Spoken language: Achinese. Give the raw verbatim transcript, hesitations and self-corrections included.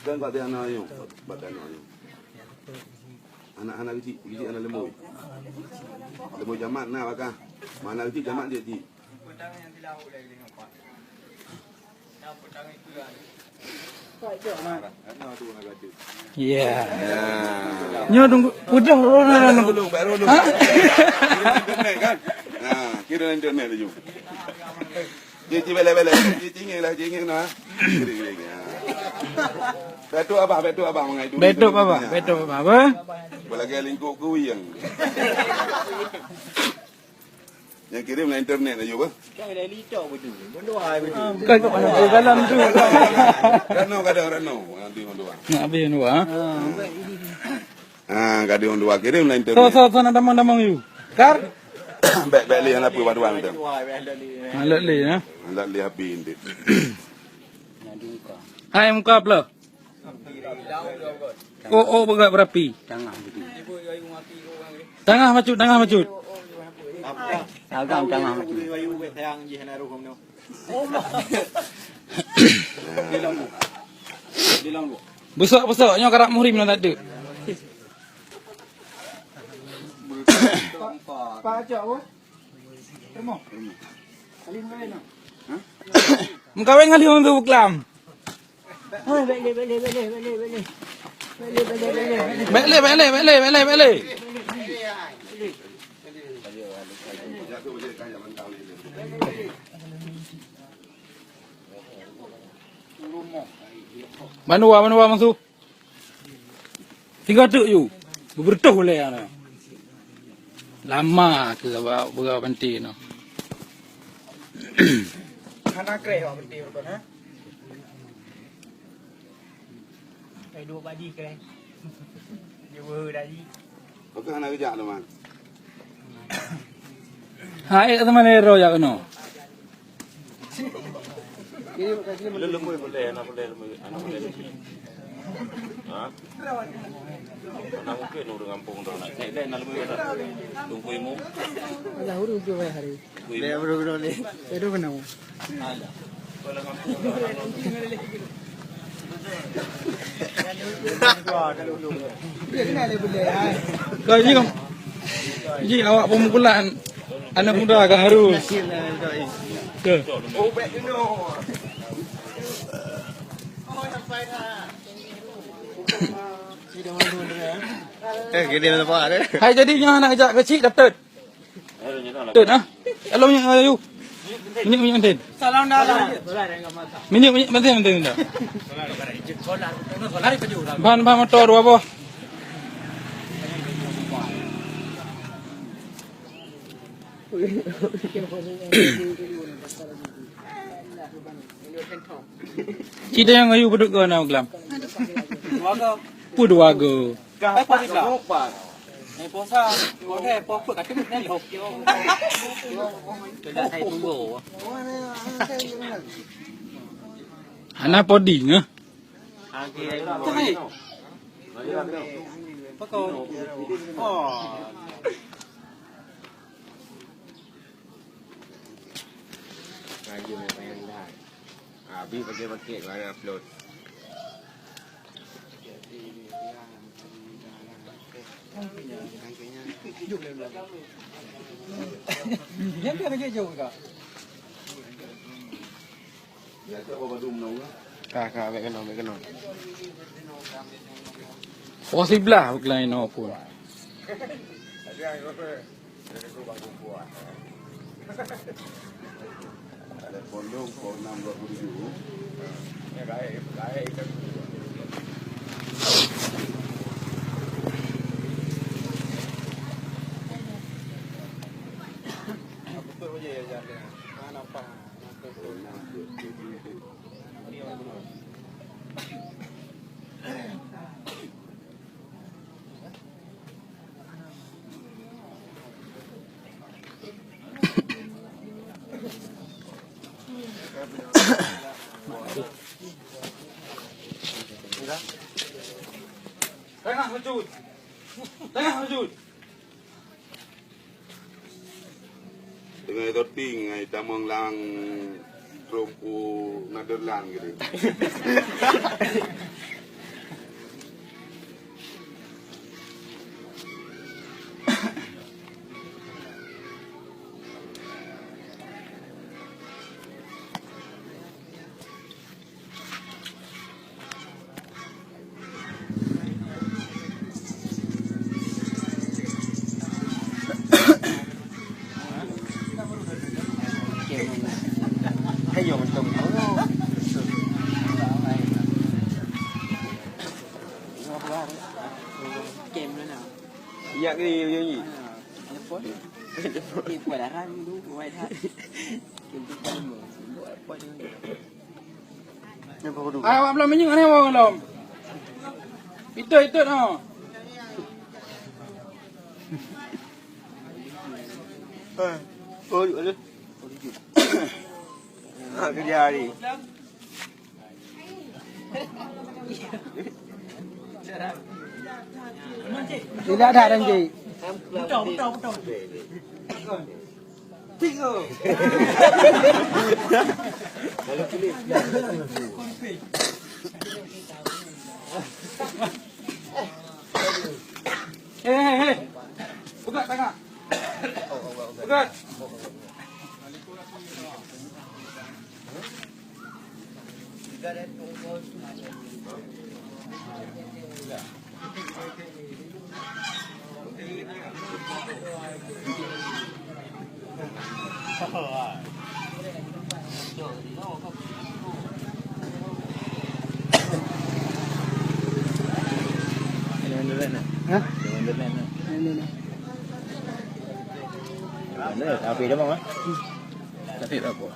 Dan bak dia anak ayong, bak dia anak ayong. Anak-anak kecil, kecil anak lemoi. Lemoi jamat na bakah. Mana kecil jamat dia ji. Ya. Ya. Nyoe tunggu, udah, udah, udah, udah. Belum, baru belum. Ha? Kira internet kan? Ha, kira internet laju. Dia, dia belek-belek. Dia cingeng lah, cingeng lah. Kira, kira, kira. Betul abah, betul abah mengai tu. Betul abah, betul abah. Apa? Apalagi lingkup kuyang. Yang kirim lah internet aja bah. Kan ada litok betul. Berdua betul. Bukan kok mana dalam tu. Rano kadang rano. Nanti berdua. Nak habis dua. Ha. Ha, kadang dua kirim lah internet. So, so, so, nak damang-damang you. Kar? Baik, baik leh apa bantuan tu. Ha, lek leh, ya. Lek leh habis inti. Hai, muka pula. Oh, oh, berat berapi. Tangah betul. Tangah macut, tangah macut. Agam tangah macut. Besok-besok nyoe karak muhrim nak tak ada. Pak Cok, apa? Rumah. Salim kali nak. Meukawen ngon lheueh tu buklam. Bèk lé, bèk lé, bèk lé, bèk lé. Bèk lé, bèk lé, bèk lé, bèk lé, bèk lé. Bandua, bandua, Mansu. Tinggai teuk yue. Beubeureutoh ulèe na. Lama keu bak beureutoh panti nyoe. Hana kreh bak panti beureutoh, ha? Eh, dua bak jih kreh. Dia beuhe dah jih. Pakon hana geujak teuma? Hai, teuma lé roh jak keunoe. Lé leumui boleh, anak boleh leumui, anak boleh leumui. Ha? Mana mungkin ureueng gampông tu nak cek deh, nak leumui dah. Tunggu imu. Alah, ureueng tu wayah hari. Tunggu imu. Dia baru kena ni. Dia baru kena. Alah. Kau ji, kau. Ji, awak pemukulan anak muda ka harus. Ke? Eh, gini nampak ada. Hai, jadi nyoe anak jak kecil dapat. Betul ah. Kalau minyak ayu. Minyak, minyak penting. Salam dah lah. Minyak, minyak penting, penting dah. Ban, ban motor dua boh. Cita yang ayu beduk ke na glam. Pun dua go. Ka empat belas. Eh, puasa. Boleh, puasa kat sini, kan, lho. Sudah saya tunggu. Hana podi ngeh. Okey. Pokok. Oh. Lagi nak tayang dah. Habis pakai-pakai, kau nak upload. Yang dia kerja jauh tak? Ka, ka, ambil kena, ambil kena. Oh, siblah bukan lain apa. Tengah maju. Tengah maju. Teungoh toting ngai tamong lam trompet. Lan gitu. Kem mana? Yak ni, yak ni. Telepon. Telepon. Telepon larang tu, buat hak. Telepon. Buat apa ni? Ai, awak belum minyeuk ni, awak belum. Itu, itu, no. Eh, oh, yuk, ada. Ha, kerja hari. Tidak ada janji. Betul, betul, betul. Hei, hei, hei. Peugah tangan. Peugah. Hah? Ada, tapi ada mau, eh? Tapi tak apa.